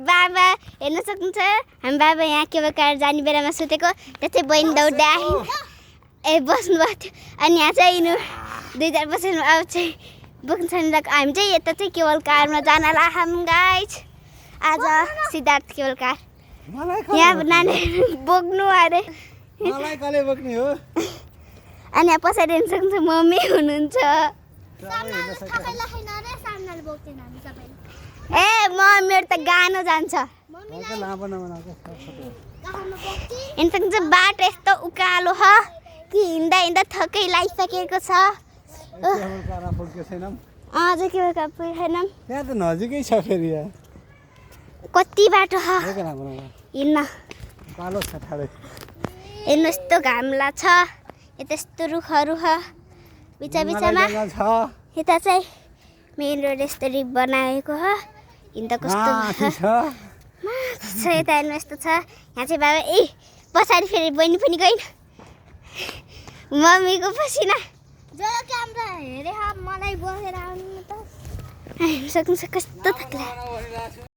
बाबा हेर्न सक्नुहुन्छ हामी बाबा यहाँ केबल कार जाने बेलामा सुतेको त्यसै बहिनी दौड्दै आयो ए बस्नुभएको थियो अनि यहाँ चाहिँ यिनीहरू 2 बसेर अब चाहिँ बोक्नु छैन हामी चाहिँ यता चाहिँ केबल कारमा जान लाग्छौँ गाइज आज सिद्धार्थ केबल कार यहाँ नानी बोक्नु अरे मलाई कसले बोक्ने हो अनि यहाँ पछाडि हेर्न सक्नुहुन्छ मम्मी हुनुहुन्छ ए मेरो त गानो जान्छ बाटो यस्तो उकालो छ कि हिँड्दा हिँड्दा थकै लागिसकेको छ अझ के छैन यहाँ त नजिकै छ फेरि कति बाटो छ हिँड्न कालो छ ठाडै हेर्नु यस्तो घाम लाग्छ यता यस्तो रुखहरू छ बिचमा यता चाहिँ मेन रोड यस्तरी बनाएको छ हिँड्दा कस्तो छ यता हेर्नु यस्तो छ यहाँ चाहिँ बाबा ए पछाडि फेरि बहिनी पनि गइन मम्मीको पसिना क्यामेरा हेरे मलाई बसेर आउनु त हेर्न सक्नुहुन्छ कस्तो थक्ला